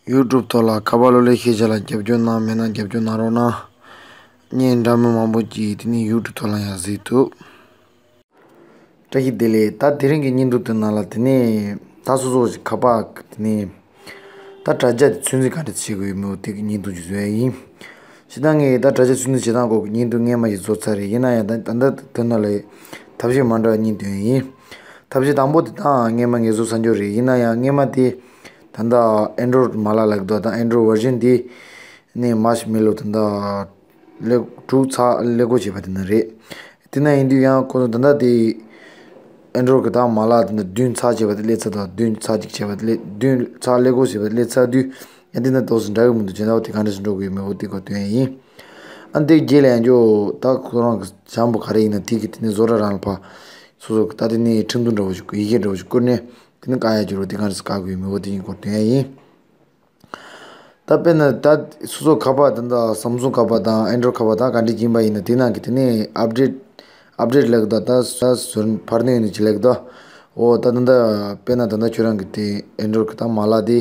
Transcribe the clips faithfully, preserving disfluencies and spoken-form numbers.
ཡུ་ཊུབ་ཐོག་ལ་ཁ་པར་གློག་ཀླད་ཤེས་བྱ་ལ་རྒྱབ་སྐྱོར་གནང་མེད་ན་རྒྱབ་སྐྱོར་གནང་རོགས་གནང་། བརྙན་འདྲ་མིན་མང་པོ་ཅིག་དེ་ནས་ཡུ་ཊུབ་ཐོག་ལ་ཡང་གཟིགས་ཐུབ། བཀྲ་ཤིས་བདེ་ལེགས། ད་དེ་རིང་གི་བརྙན་ཐུང་དེ་ནང་ལ་དེ་ནས་ད་སོ་སོ་ཞིག་ཁ་པར་དེ་ནས་ད་དྲ་རྒྱ་དེ་ཚོད་འཛིན་ག་འདྲ་བྱེད་དགོས་ཡོད་མེད་དེ་གི་བརྙན་ཐུང་ཅིག་བཟོས་ཡིན། སྤྱིར་བཏང་ངས་ད་དྲ་རྒྱ་ཚོད་འཛིན་བྱེད་སྟངས་སྐོར་གྱི་བརྙན་ཐུང་སྔས་མ་ཞིག་བཟོ་ཚར་རེད། ཡིན་ན་ཡང་ད་ད་ལྟ་དོན་དག་ལ་ཐབས་ཤེས་མ་འདྲ་བ་གཉིས་བཏོན་ཡིན། ཐབས་ཤེས་དང་པོ་དེ་ད་སྔས་མ་ངས་བཟོས་ཚར་འགྱོ་རེད། ཡིན་ན་ཡང་སྔས་མ་དེ་ད་ལྟ་ཨེན་ཌོ་རོཌ་མ་ལག་ལབ་དུས་ད་ཨེན་ཌོ་རོཌ་ཝར་ཤན་དེ་ནས་མར་ཤི་མེ་ལོ་ད་ལྟ་ལེ་དྲུག་ཚག་ཀླད་ཀོར་བྱས་པ་དེ་ནི་རེད། དེ་ན་ཡིན་དུས་ཡང་ཁོ་ཚོ་ད་ལྟ་དེ་ཨེན་ཌོ་རོཌ་གི་ད་མ་ལག་དེ་འདྲ་བདུན་ཚག་བྱས་པ་དེ་སླེབས་ཚར་དང་བདུན་ཚག་གཅིག་བྱས་པ་དེ་སླེབས་བདུན་ཚག་ཀླད་ཀོར་བྱས་པ་དེ་སླེབས་ཚར་དུས་ཡང་དེ་ན་ཏོག་ཙམ་འདྲ་གི་མི་འདུག་བྱས་ན་འོ་དེ་ག་འདྲ་ཞིག་འགྲོ་དགོས་མེད་འོ་དེ་སྐོར་སྟོན་ཡ་ཡིན། ཨ་འདི་རྗེས་ལ་ཡང་ཅོ་ད་ཁོ་རང་གི་བྱམས་པོ་ག་རེ་ཡིན་ན་དེ་གི་དེ་ནས་བཟོ་གྲྭ་རང་ལ་ཕ་སོ་སོ་གི་ད་དེ་ནས་ཁྲིམས་མཐུན་འདྲ་བོ་ཞིག་ཡི་གེ་འདྲ་བོ་ཞིག་བསྐུར་ནས་དེ་ནས་བཀག་ཡ་ཅོ་རོ་དེ་ག་འདྲ་ཞིག་བཀག་དགོས་མེད་འོ་དེ་ཡིན་སྐོར་སྟོན་ཡ་ཡིན། ད་དཔེར་ན་ད་སོ་སོ་ཁ་པར་དང་ད་སམ་སུང་ཁ་པར་དང་ཨེན་ཌོ་རོཌ་ཁ་པར་དང་ག་འདྲ་ཡིན་པ་ཡིན་ན་དེ་ནང་གི་དེ་ནས་ཨབ་ཌེཊ་ཨབ་ཌེཊ་ལབ་ཀྱི་འདུག་ད་ས་ཟུར་ཕར་ནས་ནས་ཅི་ལབ་ཀྱི་འདུག་འོ་ད་ད་ད་དཔེར་ན་ད་ད་ཁྱོད་རང་གི་དེ་ཨེན་ཌོ་རོཌ་གི་ད་མ་ལག་དེ་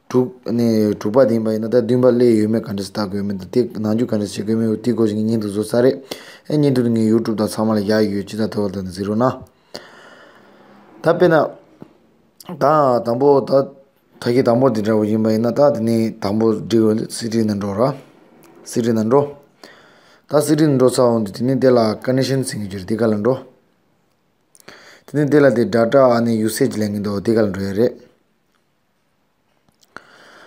དྲུག་ནས་དྲུག་པ་དེ་ཡིན་པ་ཡིན་ན་ད་བདུན་པ་སླེབས་ཡོད་མེད་ག་འདྲ་ཞིག་ལྟ་དགོས་མེད་ད་དེ་ནང་རྒྱུ་ག་འདྲ་ཞིག་བྱེད་དགོས་མེད་འོ་དེ་སྐོར་ཞིག་བརྙན་ཐུང་བཟོ་ཚར་རེད། ཨེ་བརྙན་ཐུང་དེ་ངས་ཡུ་ཊུབ་དང་ཚང་མ་ལ་ཡག་ཡོད་ཅི་ད་ཐོག་ལ་ད་ནས་གཟིགས་རོགས་གནང་། ད་དཔེར་ན། ད་དང་པོ་ད་ད་གི་དང་པོ་འདི་འདྲ་བོ་ཡིན་པ་ཡིན་ན་ད་དེ་ནས་དང་པོ་འགྲིག་འོང་དུས་སི་ཊིང་ནང་འགྲོ་ར། སི་ཊིང་ནང་འགྲོ། ད་སི་ཊིང་ནང་འགྲོ་ཚར་འོང་དུས་དེ་ནས་དེ་ལ་ཀོན་ནེག་ཤན་ཟེར་གྱི་ཡོད་རེད་དེ་ག་ལ་འགྲོ། དེ་ནས་དེ་ལ་དེ་ཌ་ཊ་ཨ་ནི་ཡུ་སེ་ཇི་ལབ་མཁན་འདུག་དེ་ག་ལ་འགྲོ་ཡ་རེད།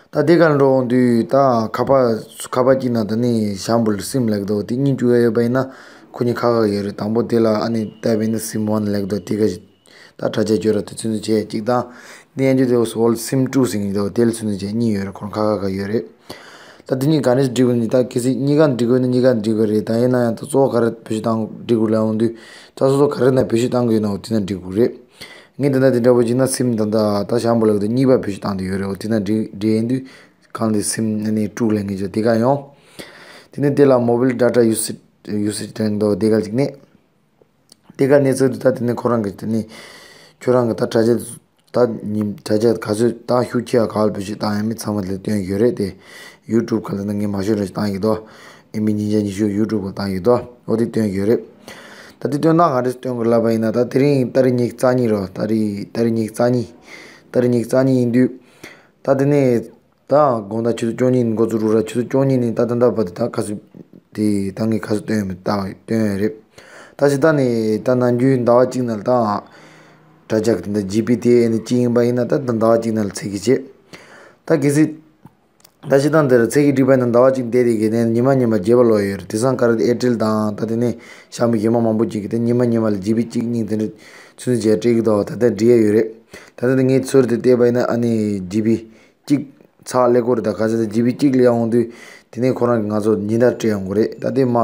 ད་དེ་ག་ལ་འགྲོ་འོང་དུས་ད་ཁ་པར་ཁ་པར་གཅིག་ནང་ད་ནི་ཞང་བུ་ལ་སིམ་ལབ་ཀྱི་འདུག་དེ་གཉིས་བཅུག་ཡ་ཡོད་པ་ཡིན་ན་ཁོ་གཉིས་ཁ་ཁ་ཡོད་རེད། དང་པོ་དེ་ལ་ཨ་ནི་བལྟས་པ་ཡིན་ན་སིམ་ཝན་ལབ་ཀྱི་འདུག་དེ་ག་ཞིག་ད་དྲ་རྒྱ་སྐྱོར་ར་དེ་ཚོད་འཛིན་བྱས་གཅིག་དང་། འདི་ཡན་ཆོད་དེ་འོ་སོལ་སིམ་ཊུ་ཟེར་གྱི་འདུག་དེ་ལ་ཚོད་འཛིན་བྱས་གཉིས་ཡོད་རེད། ཁོ་རང་ཁ་ཁ་ཁ་ཡོད་རེད། ད་དེ་གཉིས་ག་ནས་འགྲིག་དགོས་ནི་ད་གལ་སྲིད་གཉིས་ཀ་འགྲིག་དགོས་ན་གཉིས་ཀ་འགྲིག་དགོས་རེད། ད་ཡིན་ན་ཡང་ད་གཙོ་བོ་ག་རེ་བེད་སྤྱོད་བཏང་འགྲིག་དགོས་ལབ་འོང་དུས་ད་སོ་སོ་ག་རེ་ན་བེད་སྤྱོད་བཏང་དགོས་ཡོད་ན་འོ་དེ་ན་འགྲིག་དགོས་རེད། ངས་ད་ལྟ་དེ་འདྲ་བོ་བྱས་ན་སིམ་ད་ལྟ་ད་ཞང་བུ་ལགས་ད་གཉིས་པ་བེད་སྤྱོད་བཏང་དུ་ཡོད་རེད། འོ་དེ་ན་འགྲིག་འགྲིག་ཡིན་དུས་གང་དེ་སིམ་ཨ་ནི་དྲུག་ལས་ངེས་ཅོ་དེ་ག་ཡོང་། དེ་ནས་དེ་ལ་མོ་བེལ་ཌ་ཊ་ཡུ་སི་ཡུ་སི་ཊེན་དོ་དེ་ག་ཅིག་ནས། དེ་ག་གནས་ཚུལ་དུ་ད་དེ་ནས་ཁོ་རང་གི་དེ་ནས་ཁྱོད་རང་གི་ད་དྲ་རྒྱ་ད་ཉིན་དྲ་རྒྱ་ག་ཚོད་ད་ཤུགས་ཆེ་བ་ག་བར་བེད་སྤྱོད་བཏང་ཡ་མེད་ཚང་མ་དེ་སྟོན་ཡོད་རེད་དེ། ཡུ་ཊུབ་ག་ལ་ན་ངས་མ་ཤོད་ར་ཞིག་བཏང་ཡོད་དོ། ཨེམ་བི་ཉིས་བརྒྱ་ཉི་ཤུ་ཡུ་ཊུབ་ག་བཏང་ཡོད་དོ། འོ་དེ་སྟོན་ཡོད་རེད། ད་དེ་སྟོན་ན་ག་རེ་སྟོན་དགོས་ལབ་པ་ཡིན་ན་ད་དེ་རིང་ཏ་རིག་ཉི་ཤུ་རྩ་གཉིས་རོ། ཏ་རིག་ཏ་རིག་ཉི་ཤུ་རྩ་གཉིས། ཏ་རིག་ཉི་ཤུ་རྩ་གཉིས་ཡིན་དུས། ད་དེ་ནས་ད་དགོང་དག་ཆུ་ཚོད་བཅུ་གཉིས་ནས་འགོ་ཚུགས་རུ་ར་ཆུ་ཚོད་བཅུ་གཉིས་ནས་ད་ད་ལྟ་བར་དུ་ད་ག་ཚོད་དེ་ད་ངས་ག་ཚོད་སྟོན་ཡོད་མེད་ད་སྟོན་ཡོད་རེད། ད་ཅི་ད་ནས་ད་ནམ་རྒྱུན་ཟླ་བ་གཅིག་ནང་ལ་ད་དྲ་རྒྱ་གི་ད་ཇི་བི་དེ་ཨེ་ནི་གཅིག་ཡིན་པ་ཡིན་ན་ད་ད་ཟླ་བ་གཅིག་ནང་ལ་ཚད་གི་བྱེད། ད་གལ་སྲིད་ད་ཅི་ད་འདིར་ཚད་གི་སྒྲིག་པ་ཡིན་ན་ཟླ་བ་གཅིག་བསྡད་དེ་གི་ནས་ཉི་མ་ཉི་མ་བརྗེ་བ་ལོག་ཡོད་རེད། དེང་སང་ག་རེ་ཨེར་ཊེལ་དང་ད་དེ་ནས་ཞང་བུ་གཞན་མ་མང་པོ་ཅིག་གི་ད་ཉི་མ་ཉི་མ་ལ་ཇི་བི་གཅིག་གཉིས་དེ་འདྲ་ཚུན་ཚོད་བྱས་སྤྲད་གི་འདུག་ད་ལྟ་འགྲིག་ཡ་ཡོད་རེད། ད་ལྟ་ངས་ཚུར་དེ་བལྟས་པ་ཡིན་ན་ཨ་ནི་ཇི་བི་གཅིག་ཚག་ཀླད་ཀོར་རེད། ད་ག་ཚོད་ད་ཇི་བི་གཅིག་སླེབས་འོང་དུས་དེ་ནས་ཁོ་རང་གིས་ང་ཚོ་ཉིན་ལྟར་སྤྲད་ཡོང་གི་རེད། ད་དེ་མ་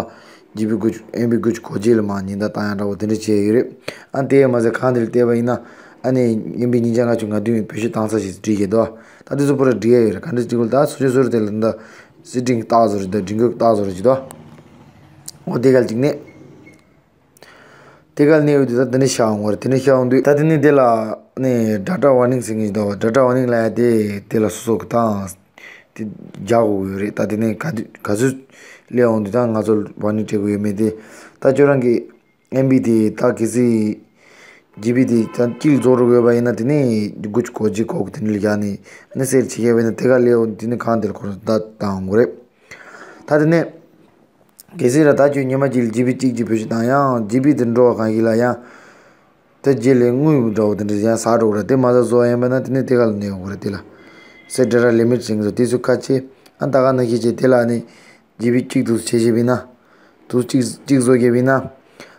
ཇི་བི་དགུ་བཅུ་ཨེམ་བི་དགུ་བཅུ་གོ་བརྒྱད་ལ་མ་ཉིན་ལྟར་བཏང་ཡ་འདྲ་བོ་དེ་འདྲ་བྱས་ཡོད་རེད། ཨ་དེ་མ་ཟད་གང་དེ་ལ་བལྟས་པ་ཡིན་ན་ཨ་ནི་ཨེམ་བི་ཉིས་བརྒྱ་ལྔ་བཅུ་ང་བདུན་བེད་སྤྱོད་བཏང་ས་ཞིག་བྲིས་བཞག་འདུག་ད་དེ་ཚོ་པུ་ར་འགྲིག་ཡ་ཡོད་རེད། ག་འདྲ་ཅིག་ལ་ད་སུ་ཆོས་སུ་རེད། དེ་ལ་ད་སི་ཊིང་བཏགས་བཟོ་རེད། ད་སྒྲིག་འགོད་བཏགས་བཟོ་རེད་ཅིག་འདུག་འོ་དེ་ག་ལ་ཅིག་ནས། དེ་ག་ནས་ཡོད་དུས་ད་དེ་ནས་ཤར་འོང་བ་རེད། དེ་ནས་ཤར་འོང་དུས་ད་དེ་ནས་དེ་ལ་ནས་ཌ་ཊ་ཝར་ནིང་ཟེར་མཁན་ཞིག་འདུག་ཌ་ཊ་ཝར་ནིང་ལབ་ཡ་དེ་དེ་ལ་སོ་སོ་གི་ཏང་དེ་རྒྱག་དགོས་ཀྱི་ཡོད་རེད། ད་དེ་ནས་ག་དུས་ག་ཚོད་སླེབས་འོང་དུས་ད་ང་ཚོ་ཝར་ནིང་སྤྲད་དགོས་ཡོད་མེད་དེ། ད་ཁྱོད་རང་གི་ཨེམ་བི་དེ་ད་གལ་སྲིད་ཇི་བི་དེ་ད་གཅིག་རྫོགས་འགྲོ་དགོས་པ་ཡིན་ན་དེ་ནས་དགུ་བཅུ་གོ་གཅིག་གོ་གི་དེ་འདྲ་ལ་བཞག་ནས་ཨ་ནི་སེལ་བྱེད་མཁན་བས་ན་དེ་ག་སླེབས་འོང་དེ་ནས་གང་དེ་ལ་ཁོ་རང་ད་བཏང་དགོས་རེད། ད་དེ་ནས། གལ་སྲིད་ར་ད་ཁྱོད་ཉི་མ་གཅིག་ལ་ཇི་བི་གཅིག་གཅིག་བེད་སྤྱོད་བཏང་ཡང་ཇི་བི་དེ་འགྲོ་བ་གང་ཞིག་ལ་ཡང་། དེ་རྗེས་ལ་དངུལ་འདྲ་བོ་དེ་འདྲ་ཡང་ཟ་འགྲོ་གི་ར། དེ་མ་ཟ་བཟོ་བ་ཡིན་པ་ན་དེ་ནས་དེ་ག་ལ་གནས་ཡོང་གི་རེད། དེ་ལ་སེ་ཌེ་ཊ་ལི་མིཊ་ཟེར་གི་འདུག་དེ་ཚོ་ཁ་ཕྱེ་ཨ་ད་ག་ན་ཤེས་བྱས་དེ་ལ་ནི་ཇི་བི་གཅིག་དུ་ཆེ་ཤེས་བིན་ན། དུ་གཅིག་གཅིག་བཟོ་བྱས་བིན་ན།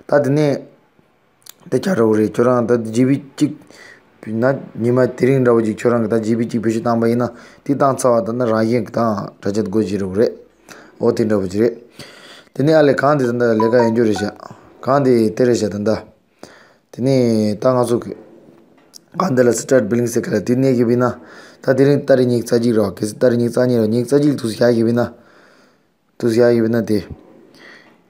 ད་དེ་ནས། དེ་ཆགས་འགྲོ་གི་རེད། ཁྱོད་རང་ད་ཇི་བི་གཅིག་ན་ཉི་མ་དེ་རིང་འདྲ་བོ་ཅིག་ཁྱོད་རང་གི་ད་ཇི་བི་གཅིག་བེད་སྤྱོད་བཏང་པ་ཡིན་ན་དེ་བཏང་ཚར་བ་ད་ནི་རང་བཞིན་གྱི་ད་དྲ་རྒྱ་སྒོ་འབྱེད་འགྲོ་གི་རེད། འོ་དེ་འདྲ་བོ་ཅིག་རེད། དེ་ནས་ཨ་ལས་གང་དེ་ད་ལས་ཀ་ཡོང་རྒྱུ་རེད་ཤག་གང་དེ་དེ་རེད་ཤག་ད་ད། དེ་ནས་ད་ང་ཚོ་གི་གང་དེ་ལ་སི་ཊར་ཊི་བི་ལིང་ཟེར་ག་ལ་དེ་གནས་གི་བིན་ན། ད་དེ་རིང་ཏ་རིག་ཉི་ཤུ་རྩ་གཅིག་རེད་བ། གལ་སྲིད་ཏ་རིག་ཉི་ཤུ་རྩ་གཉིས་རེད་བ། ཉི་ཤུ་རྩ་གཅིག་ལ་དུས་ཚོད་བཞག་གི་བིན་ན། དུས་ཚོད་བཞག་ཡོད་ན་དེ་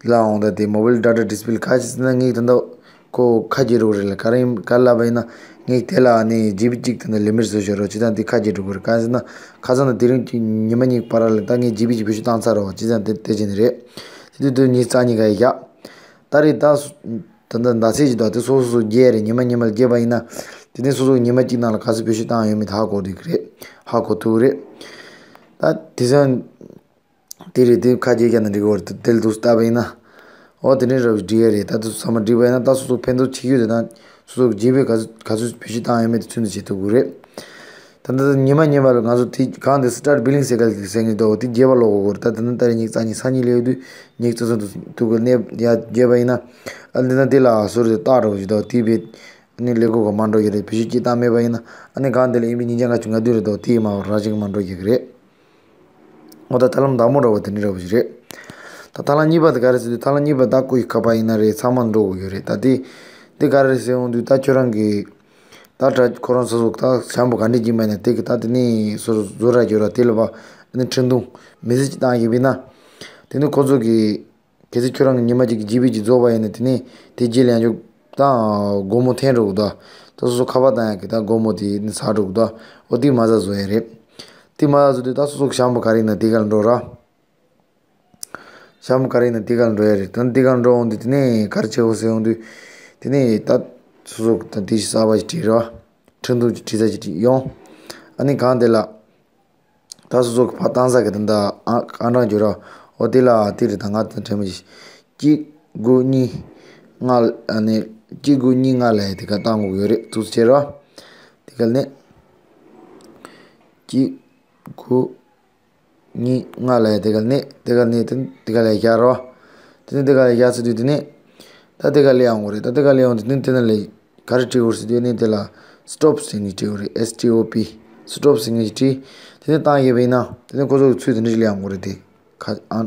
ལ་འོང་ད་དེ་མོ་བེལ་ཌ་ཊ་ཌི་སི་པི་ལེ་ག་ཅི་ཟེར་ན་ངས་ད་ལྟ་ ཁོ་ཁ་གྱེས་འགྲོ་གི་རེད་ལ། ག་རེ་ཡིན་ག་རེ་ལབ་པ་ཡིན་ན། ངས་དེ་ལ་ནི་ཇི་བི་གཅིག་དེ་འདྲ་ལི་མིཊ་བཟོས་ཤོག་རོགས། བྱས་ཙང་དེ་ཁ་གྱེས་འགྲོ་གི་རེད། གང་ཟེར་ན་ཁ་སང་དང་དེ་རིང་གི་ཉི་མ་གཉིས་བར་ལ་ད་ངས་ཇི་བི་གཅིག་བེད་སྤྱོད་བཏང་ཚར་རོགས། བྱས་ཙང་དེ་དེ་བྱས་ནི་རེད། དེ་དུས་དུས་ཉིས་རྩ་གཉིས་ཀ་ཡི་བཞག་ད་རེས་ད་སུ་ད་ད་ཟླ་ཚེས་ཀྱི་ད་དེ་སོ་སོ་སོ་རྒྱས་རེད། ཉི་མ་ཉི་མ་ལ་རྒྱས་པ་ཡིན་ན། དེ་ནས་སོ་སོ་ཉི་མ་གཅིག་ནང་ལ་ག་ཚོད་བེད་སྤྱོད་བཏང་ཡོད་མེད་དེ་ཧ་གོ་འདུག་གི་རེད། ཧ་གོ་ཐུབ་ཀྱི་རེད། ད་དེ་སང་དེ་རེད། དེ་ཁ་གྱེས་རྒྱག་ན་འགྲིག་གི་རེད། དེ་དེ་ལ་འདུག་སེ་བལྟས་པ་ཡིན་ན། འོ་དེ་འདྲའི་རབ་འགྲིག་ཡ་རེད། ད་དུང་ཚང་མ་འགྲིག་པ་ཡིན་ན། ད་སོ་སོ་ཕན་ཐོགས་ཆེ་ཤོས་དེ་དང་སོ་སོ་ཇི་བི་ག་ཚོད་ག་ཚོད་བེད་སྤྱོད་བཏང་ཡོད་མེད་དེ་ཚུན་དུ་བྱེད་ཐུབ་ཀྱི་རེད། ད་ལྟ་ཉི་མ་ཉི་མ་ལ་ང་ཚོ་དེ་གང་དེ་སི་ཊར་བྷི་ལིང་ཟེར་ག་ཟེར་མཁན་འདུག་དེ་རྒྱས་པ་ཀློག་དགོས་ཀྱི་རེད། ད་དེ་ནི་ད་རེས་ཉིས་རྩ་གཉིས་སང་ཉིན་སླེབས་དུས་ཉིས་རྩ་གསུམ་དུ་ཐུག་གི་གནས་ཡ་རྒྱས་པ་ཡིན་ན། ཨ་འདི་ན་དེ་ལ་སོ་རེ་བཏགས་འགྲོ་གི་འདུག་དེ་བས་ཨ་ནི་ཀླད་ཀོར་ག་མ་འགྲོ་གི་རེད། བེད་སྤྱོད་ཅིག་བཏང་མེད་པ་ཡིན་ན། ཨ་ནི་གང་དེ་ལ་ཨེམ་བི་ཉིས་བརྒྱ་ལྔ་བཅུ་ང་བདུན་རེད་འདུག་དེ་ཡིན་མ་ར་ཅིག་མ་འགྲོ་གི་རེད། འོ་ད་ཐབས་ལམ་བདག་མོ་འདྲ་བོ་དེ་འདྲ་འདྲ་བོ་ཞིག་རེད། ད་ཐབས་ལམ་གཉིས་པ་དེ་ག་རེ་ཟེར་དུས། ཐབས་ལམ་གཉིས་པ་ད་ཀོ་ཡི་ཁ་པར་ཡིན་ན་རེད། ཚང་མ་འགྲོ་དགོས་ཡོད་རེད། ད་དེ་དེ་ག་རེ་ཟེར་འོང་དུས། ད་ཁྱོད་རང་གི་ད་དྲ་ཁོ་རང་སོ་སོ་ད་ཞང་པོ་ག་འདྲས་ཀྱི་མ་ཡིན་ན་དེ་གི་ད་དེ་ནས་སོ་སོ་བཟོ་ར་རྒྱོ་ར་དེ་ལ་བ་ཨ་ནི་འཕྲིན་ཐུང་མེ་སེ་ཇི་བཏང་ཡོད་པ་ཡིན་ན། དེ་ནི་ཁོ་ཚོ་གི་གལ་སྲིད་ཁྱོད་རང་གི་ཉི་མ་གཅིག་གི་ཇི་བི་གཅིག་རྫོགས་པ་ཡིན་ན། དེ་ནས་དེ་རྗེས་ལ་ཡང་ཅུང་ད་སྒོར་མོ་འཐེན་འགྲོ་གི་འདུག་ད་སོ་སོ་ཁ་པར་བཏང་ཡག་གི་ད་སྒོར་མོ་དེ་ནི་ཟག་འགྲོ་གི་འདུག་འོ་དེ་མ་ཟ་བཟོ་ཡ་རེད། དེ་མ་ཟ་བཟོ་དུས་ད་སོ་སོ་གི་ཞང་པོ་ག་རེ་ཡིན་ན་དེ་ག་ལ་འགྲོ་ར། ཞང་པོ་ག་རེ་ཡིན་ན་དེ་ག་ལ་འགྲོ་ཡ་རེད། ད་དེ་ག་ལ་འགྲོ་འོང་དུས་དེ་ནས་ག་རེ་བྱེད་དགོས་ཟེར་འོང་དུས། དེ་ནས་ད་སོ་སོ་གི་ད་དེ་ཞིག་གསར་པ་ཞིག་བྲིས་ར། འཕྲིན་ཐུང་ཅིག་བྲིས་ས་ཅིག་བྲིས་ཡོང་། ཨ་ནི་གང་དེ་ལ། ད་སོ་སོ་གི་ཕར་བཏང་ས་གི་དེ་འདྲ་ཨ་ཨང་གྲངས་བརྗོད་ར། འོ་དེ་ལ་དེ་རེད། ད་ང་དང་འཕྲད་མི་ཞིག་གཅིག་དགུ་གཉིས་ལྔ། ཨ་ནི་གཅིག་དགུ་གཉིས་ལྔ་ལ་དེ་ག་བཏང་དགོས་ཡོད་རེད། ཐུགས་རྗེ་ཆེ་ར། དེ་ག་ནས་གཅིག་དགུ་གཉིས་ལྔ་ལ་དེ་ག་ནས་དེ་ག་ནས་དེ་དེ་ག་ལ་བཞག་ར། དེ་ནས་དེ་ག་ལ་བཞག་ཚར་དུས་དེ་ནས་ད་དེ་ག་ལ་ཡོང་དགོས་རེད། ད་དེ་ག་ལ་ཡོང་དུས་དེ་ནས་དེ་ན་ལས། ག་རེ་བྲིས་དགོས་ཟེར་དུས་ནི་དེ་ལ་སི་ཊོབ་ཟེར་ནི་བྲིས་དགོས་རེད། ཨེས་ཊི་ཨོ་པི། སི་ཊོབ་ཟེར་ནི་བྲིས། དེ་ནས་བཏང་ཡོད་པ་ཡིན་ན་དེ་ནས་ཁོ་ཚོ་གི་ཚུལ་དེ་འདྲ་ཞིག་སླེབས་ཡོང་གི་རེད་དེ། ཁ་ཨ་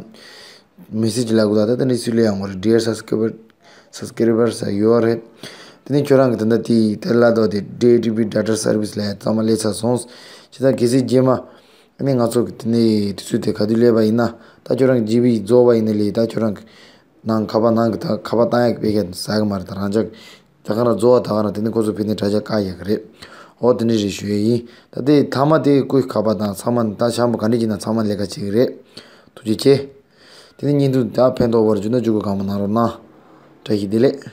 མེ་སེ་ཇི་ལབ་དགོས་ད། ད་དེ་འདྲ་ཚུལ་སླེབས་ཡོང་གི་རེད། Dear subscriber, subscribers ཡོད་རེད། དེ་ནས་ཁྱོད་རང་གི་དེ་འདྲ་དེ་དེ་ལ་དོ་དེ་ཌི་ཨེ་ཊི་བི་ཌ་ཊ་སར་བི་སི་ལ་ཡ་ཚང་མ་སླེབས་ཚར་སོང་། བྱས་ཙང་གལ་སྲིད་རྗེས་མ་ཨ་ནི་ང་ཚོ་གི་དེ་ནས་དུས་ཚོད་དེ་ག་དུས་སླེབས་པ་ཡིན་ན། ད་ཁྱོད་རང་གི་ཇི་བི་རྫོགས་པ་ཡིན་ན་ལས། ད་ཁྱོད་རང་གི་ནང་ཁ་པར་ནང་གི་ད་ཁ་པར་བཏང་ཡག་གི་དཔེ་ཁ་ཟ་གི་མ་རེད། ད་རང་ཅག་ད་ག་རང་རྫོགས་པ་ད་ག་རང་དེ་ནས་ཁོ་ཚོ་ཕན་ནས་དྲ་རྒྱ་བཀག་ཡག་གི་རེད། འོ་དེ་འདྲ་རེད་ཞུ་ཡས་ཡིན། ད་དེ་མཐའ་མ་དེ་ཀོ་ཡི་ཁ་པར་དང་ཚང་མ་ད་ཞང་པོ་ག་འདྲ་ཅིག་ན་ཚང་མ་ལས་ཀ་བྱེད་གི་རེད། ཐུགས་རྗེ་ཆེ། དེ་ནས་བརྙན་ཐུང་ད་ཕན་ཐོགས་པར་འགྱུར་ན་འཇུག་གི་གང་མ་གནང་རོགས་གནང་། བཀྲ་ཤིས་བདེ་ལེགས།